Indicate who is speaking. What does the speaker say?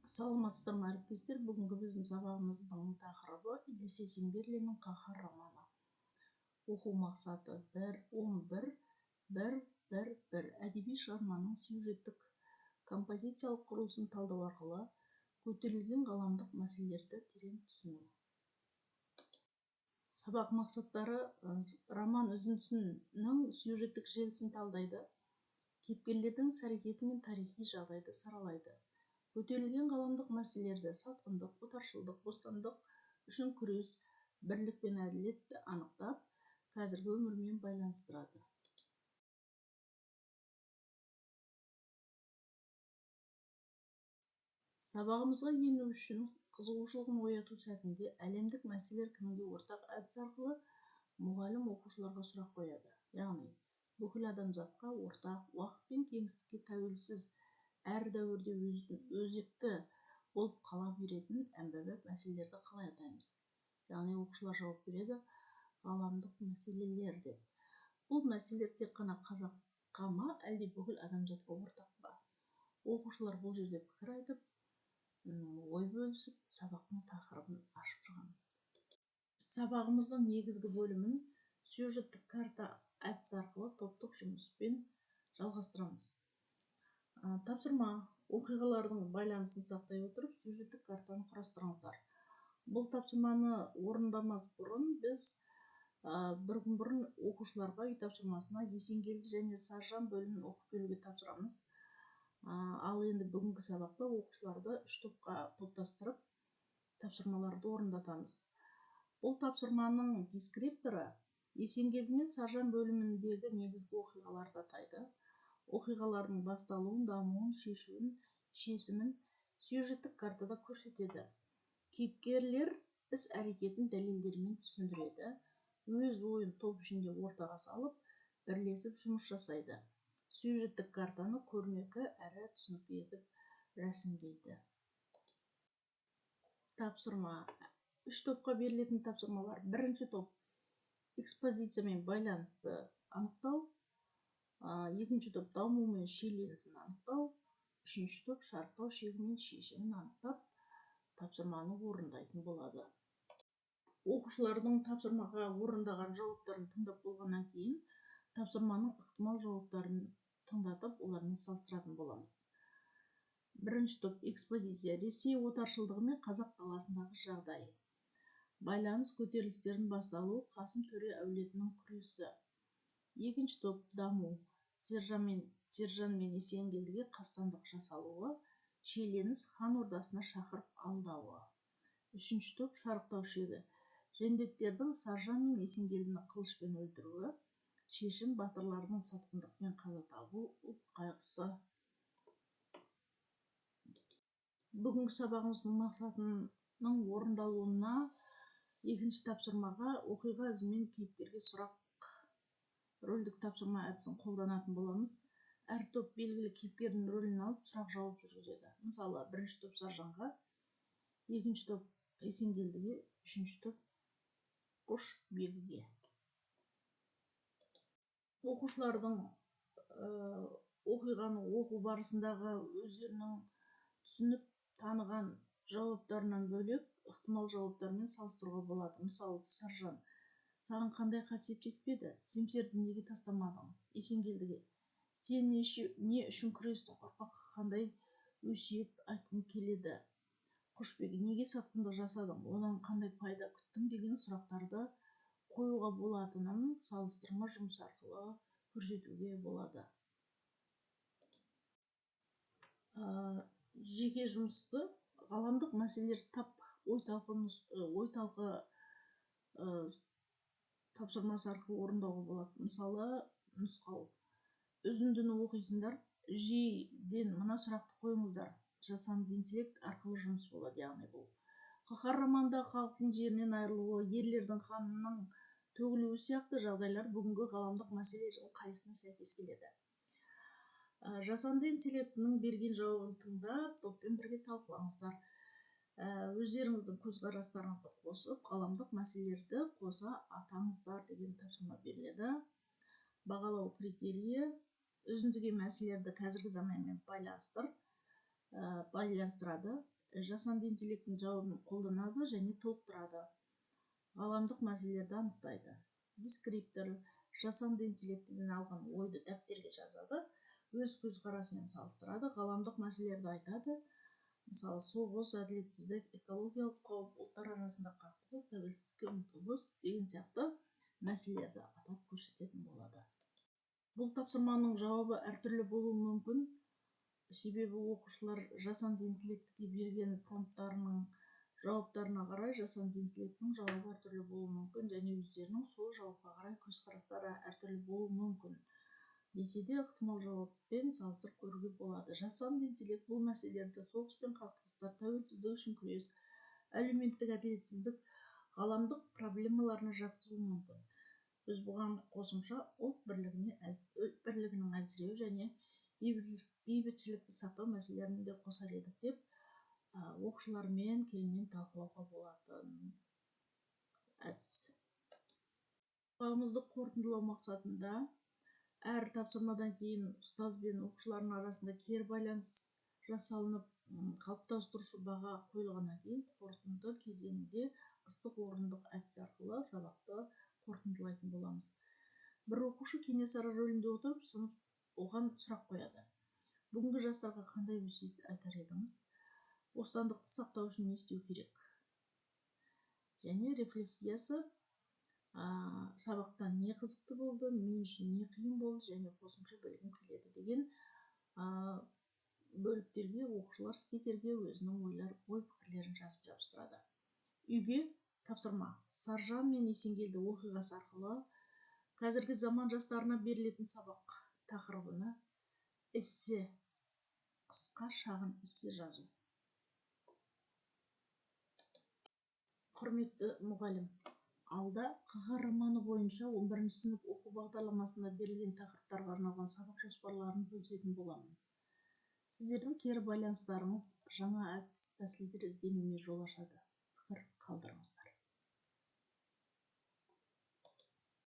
Speaker 1: Саламатсыздар ма, әріптестер! Бүгінгі біздің сабағымыздың тақырыбы: Ілес Есенберлиннің «Қаһар» романы. Оқу мақсаты: 1.11.1.1.1. Әдеби шығарманың сюжеттік композициялық құрылысын талдау арқылы көтерілген ғаламдық мәселелерді терең түсіну. Сабақ мақсаттары: роман үзіндісінің сюжеттік желісін талдайды, кейіпкерлердің іс-әрекеті мен тарихи жағдайды саралайды, көтерілген ғаламдық мәселелерді: сатқындық, отаршылдық, бостандық үшін күрес, бірлік пен әділетті анықтап, қазіргі өмірмен байланыстырады. Сабағымызға ену үшін қызығушылығын ояту сәтінде «Әлемдік мәселелер кімге ортақ?» әдісі арқылы мұғалім оқушыларға сұрақ қояды. Яғни, бүкіл адамзатқа ортақ, уақыт пен кеңістікке тәуелсіз, әр дәуірде өзекті болып қала беретін әмбебап мәселелерді қалай атаймыз? Яғни, оқушылар жауап береді: ғаламдық мәселелер деп. Бұл мәселелер тек қана қазаққа ма, әлде бүкіл адамзатқа ортақ па? Оқушылар бұл жерде пікір айтып, ой бөлісіп, сабақтың тақырыбын ашып шығамыз. Сабағымыздың негізгі бөлімін сюжеттік карта әдісі арқылы топтық жұмыспен жалғастырамыз. Тапсырма: оқиғалардың байланысын сақтай отырып, сюжеттік картаны құрастырыңыздар. Бұл тапсырманы орындамас бұрын біз бір күн бұрын оқушыларға үй тапсырмасына Есенгелді және Саржан бөлімін оқып келуге тапсырамыз. Ал енді бүгінгі сабақта оқушыларды үш топқа топтастырып, тапсырмаларды орындатамыз. Бұл тапсырманың дескрипторы Есенгелді мен Саржан бөліміндегі негізгі оқиғаларды атайды. Оқиғалардың басталуын, дамуын, шешуін, шешімін сюжеттік картада көрсетеді. Кейіпкерлер іс әрекетін дәлелдермен түсіндіреді. Өз ойын топ ішінде ортаға салып, бірлесіп жұмыс жасайды. Сюжеттік картаны көрнекі әрі түсінікті етіп рәсімдейді. Тапсырма. Үш топқа берілетін тапсырмалар: бірінші топ экспозициямен байланысты анықтау, екінші топ даму мен шиеленісін анықтау, үшінші топ шарықтау шегі мен шешімін анықтап, тапсырманы орындайтын болады. Оқушылардың тапсырмаға орындаған жауаптарын тыңдап болғаннан кейін, тапсырманың ықтимал жауаптарын тыңдатып, олармен салыстыратын боламыз. Бірінші топ экспозиция: Ресей отаршылдығы мен қазақ даласындағы жағдай, байланыс, көтерілістердің басталуы, Қасым төре әулетінің күресі. Екінші топ даму: Сержан мен Есенгелдіге қастандық жасалуы, шиеленіс: хан ордасына шақырып алдауы. Үшінші топ шарықтау шегі: жендеттердің Саржан мен Есенгелдіні қылышпен өлтіруі, шешім: батырлардың сатқындықпен қаза табуы, ұлт қайғысы. Бүгінгі сабағымыздың мақсатының орындалуына екінші тапсырмаға оқиға ізімен кейіпкерге сұрақ рөлдік тапсырма әдісін қолданатын боламыз. Әр топ белгілі кейіпкердің рөлін алып, сұрақ жауап жүргізеді. Мысалы, бірінші топ Саржанға, екінші топ Есенгелдіге, үшінші топ Құшбегіге. Оқушылардың оқиғаны оқу барысындағы өздерінің түсініп таныған жауаптарынан бөлек, ықтимал жауаптармен салыстыруға болады. Мысалы, Саржан: саған қандай қасиет жетпеді? Семсерді неге тастамадың? Есенгелдіге: сен не үшін күрестің? Ұрпаққа қандай өсиет айтқың келеді? Құшбегі: неге сатқындық жасадың? Одан қандай пайда күттің? Деген сұрақтарды қоюға болатынын салыстырма жұмыс арқылы көрсетуге болады. Жеке жұмысты ғаламдық мәселелер тап ой талқы тапсырмасы арқылы орындауға болады. Мысалы, нұсқау: үзіндіні оқисыңдар, ЖИ-ден мына сұрақты қойыңыздар. Жасанды интеллект арқылы жұмыс болады. Яғни, бұл «Қаһар» романында халықтың жерінен айырылуы, ерлердің қанының төгілуі сияқты жағдайлар бүгінгі ғаламдық мәселелердің қайсысына сәйкес келеді? Жасанды интеллектінің берген жауабын тыңдап, топпен бірге талқылаңыздар. Өздеріңіздің көзқарастарыңызды қосып, ғаламдық мәселелерді қоса атаңыздар деген тапсырма беріледі. Бағалау критерийі: үзіндіге мәселелерді қазіргі заманмен байланыстырады. Жасанды интеллекттің жауабын қолданады және толықтырады, ғаламдық мәселелерді анықтайды. Дескриптор жасанды интеллектіден алған ойды дәптерге жазады, өз көзқарасымен салыстырады, ғаламдық мәселелерді айтады. Мысалы, соғыс, әділетсіздік, экологиялық қауіп, ұлттар арасында қақтығыс, тәуелсіздікке ұмтылыс деген сияқты мәселелерді атап көрсететін болады. Бұл тапсырманың жауабы әртүрлі болуы мүмкін, себебі оқушылар жасанды интеллектіге берген промпттарының жауаптарына қарай жасанды интеллекттің жауабы әртүрлі болуы мүмкін және өздерінің сол жауапқа қарай көзқарастары әртүрлі болуы мүмкін. Десе де, ықтимал жауаппен салыстырып көруге болады. Жасанды интеллект бұл мәселелерді соғыс пен қақтығыстар, тәуелсіздік үшін күрес, әлеуметтік әділетсіздік ғаламдық проблемаларына жатқызуы мүмкін. Біз бұған қосымша ұлт бірлігінің әлсіреуі және бейбітшілікті сақтау мәселелерін де қосар едік деп оқушылармен кеңінен талқылауға болатын әдіс. Сабағымызды қорытындылау мақсатында әр тапсырмадан кейін ұстаз бен оқушылардың арасында кері байланыс жасалынып, қалыптастырушы баға қойылғаннан кейін қорытынды кезеңінде ыстық орындық әдісі арқылы сабақты қорытындылайтын боламыз. Бір оқушы Кенесары рөлінде отырып, сынып оған сұрақ қояды. Бүгінгі жастарға қандай өсиет айтар едіңіз? Бостандықты сақтау үшін не істеу керек? Және рефлексиясы: сабақта не қызықты болды, мен үшін не қиын болды және қосымша білгім келеді деген бөліктерге оқушылар стикерге өзінің ойлар, ой пікірлерін жазып жабыстырады. Үйге тапсырма: Саржан мен Есенгелді оқиғасы арқылы қазіргі заман жастарына берілетін сабақ тақырыбына эссе, қысқа шағын эссе жазу. Құрметті мұғалім, алда Қаһар романы бойынша 11 сынып оқу бағдарламасында берілген тақырыптарға арналған сабақ жоспарларын бөлісетін боламын. Сіздердің кері байланыстарыңыз жаңа әдіс тәсілдер ізденуіме жол ашады. Пікір қалдырыңыздар.